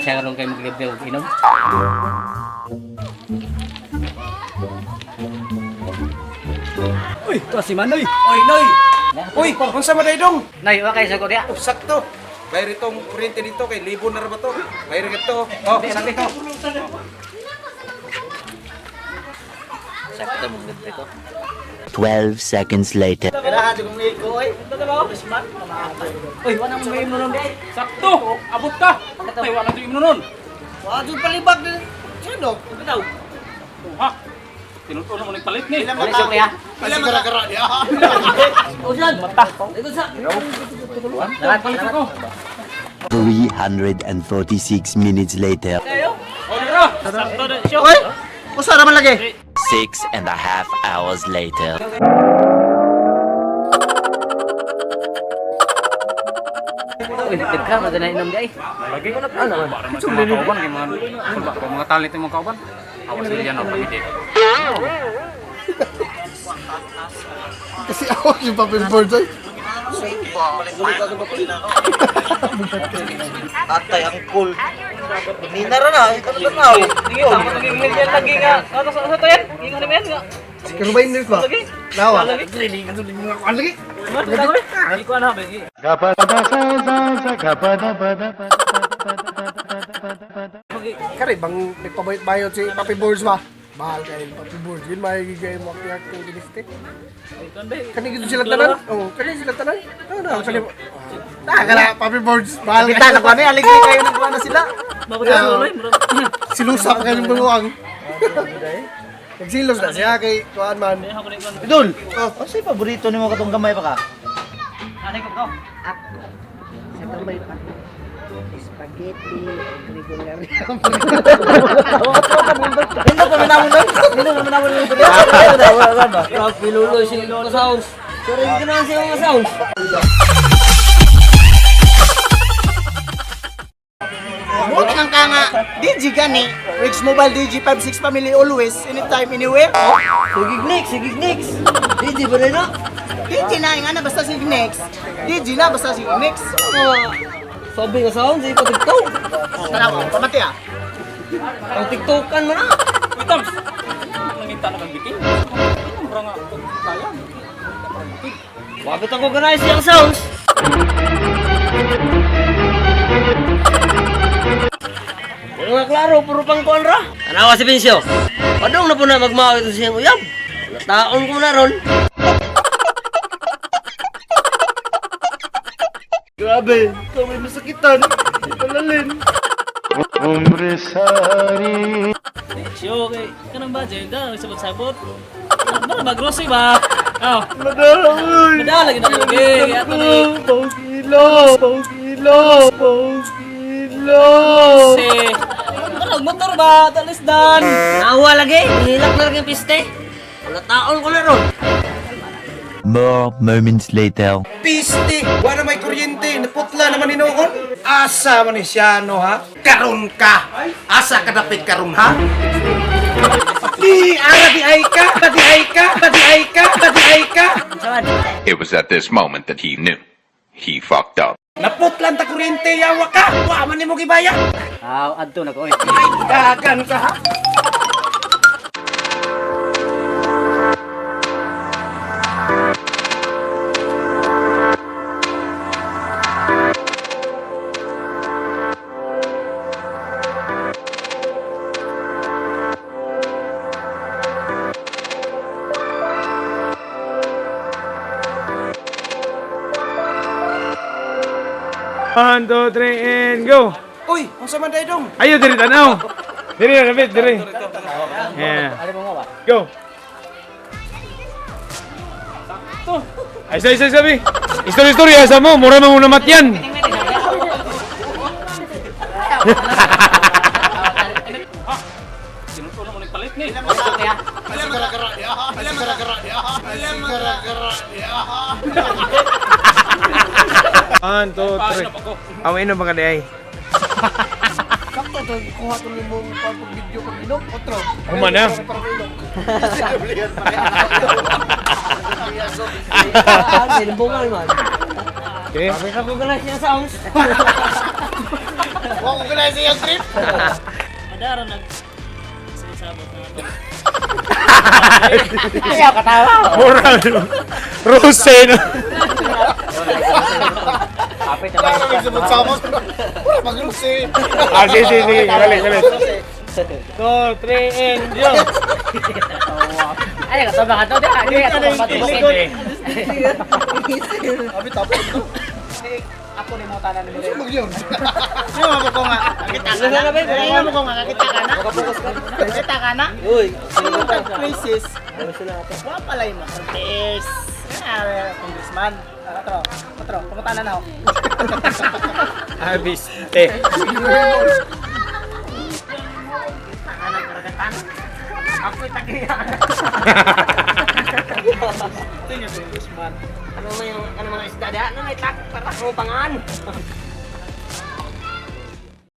Lisensya karon kay maglibre og inom. Uy, to si Manoy. Oy, Noy! Uy, unsa man dong? Nay, wa kay sagot diha. Oh, sakto. Bayar itong kuryente dito kay libo na ra ba to? Bayar ito. Oh, sakto. Sakto mo libre ko. 12 seconds later. Uy, wala mo may inom di. Sakto! Abot ka! Tay, wala to imno nun. Wa jud palibag din. Sino? Bitaw. Ha? Tinutuno mo nagpalit ni. Wala siya kuya. Mata. Lahat Palit ko. 346 minutes later. Oh, dira. Sakto na siya. Oy, usa ra man lagi. 6.5 hours later. Uy, dagka mo na inom di ay. Lagi ko na ano. Para man sa mga kauban kay mga kulba, kung mga talent yung mga kauban. Awas nila yan ang pagiti. Kasi ako yung papel board ay. Atay ang cool. Nina ra na, ikaw na tanaw. Sige, tama naging yan lagi nga. Ano sa to yan? Ingon ni men nga. Karubayin nila ba? Lawa. Lagi. Lagi. Hindi ko ano ba. Kare bang nagpabayot-bayot si Papi Boards ba? Mahal kayo Papi Boards. Yun magigay mo ang kung giniste. Kani gito sila tanan? Oo, kani sila tanan. Ano na, kani. Ah, kana Papi Boards. Mahal Kita na kuan eh, aligri kayo ng kuan na sila. Bago sa suloy. Silusa pa kayo ng buwang. Nagsilos na siya kay kuan man. Idol. Oh, unsay paborito nimo katong gamay pa ka? Anay ko ko. Sa gamay pa. Spaghetti, regular. Nindot pa manamon nun. Nindot pa manamon nun. Wala ba? Pilulo si sounds. Sorry, hindi na siya mga sounds. Mut kang ka nga DJ gani. Riggs Mobile DJ 56 Family always anytime anywhere. Oh, Sige Nix, sige Nix. DJ ba rin na? DJ na nga na basta si Nex. DJ na basta si Nex. Sabi nga sounds, ikaw TikTok. Tanaw, pamati ah. Ang TikTokan mo na. Uy, Tams. Nangita na kang bitin. Ano bra nga kaya? Wabit ako ganay siyang sounds. Wala nga klaro, puro pang kuan ra. Tanawa si Vincio. Padong na po na magmao ito siyang uyab. Nataon ko na ron. Grabe, ito may masakitan. Palalin. Siyo, kay kanang budget, da, sabot-sabot. Ano ba, grocery ba? Oh. Madala, uy. Madala, gina lagi. Kaya ito ni Pausilo, pausilo, pausilo. Si... Ano, motor ba? Dalis dan. Nawa lagi, nilak na lagi ang piste. Wala taon ko na ron. More moments later. Piste, wala may kuryente, naputla naman hinuon. Asa man ni siya no ha? Karon ka. Asa ka dapit karon ha? Di ara di ay ka, di ay ka, di ay ka, di ay ka. It was at this moment that he knew. He fucked up. Naputlan ta kuryente yawa ka. Wa man nimo gibaya. Aw, adto na ko oy. Ay, dagan ka ha. One, two, three, and go! Uy, unsa man day dong? Ayo, diri tanaw! Diri na, David, diri. Yeah. Go! Ay, sabi, sabi, sabi. Istorya, istorya, asa mo. Mura mo muna matyan. Tinutuno mo nagpalit ni. One, two, three. Paano ako? Ang inom mga di ay. Sakto to kuha to nimo pag video pag inom otro. Human na. Ah, sinubungan man. Okay. Wabit ako ganay siyang sounds. Wa ko ganahan sa iyang trip. Madara nag sabot na ano. Ayaw katawa. Mura Rose no. Kapit Wala na magsabot-sabot. Wala magluse. Ah, sige, sige, sige. Balik, balik. 2, 3, and go! Ay, kasama ka to. Di, di, ka to. Abi tapos ito. Ako ni mo tanan ni Ano yun? Sino mo ko nga? Kakita ka na. Sino mo ko nga kakita ka na? Kakita ka na? Uy, Sino tag crisis? Wa palay mo. Yes. Ah, congressman. Otro, otro, pumunta na ako. Abis. Eh. Ako tagiya. Ano may ano mga isda diha? Ano may tak patak mo pangan?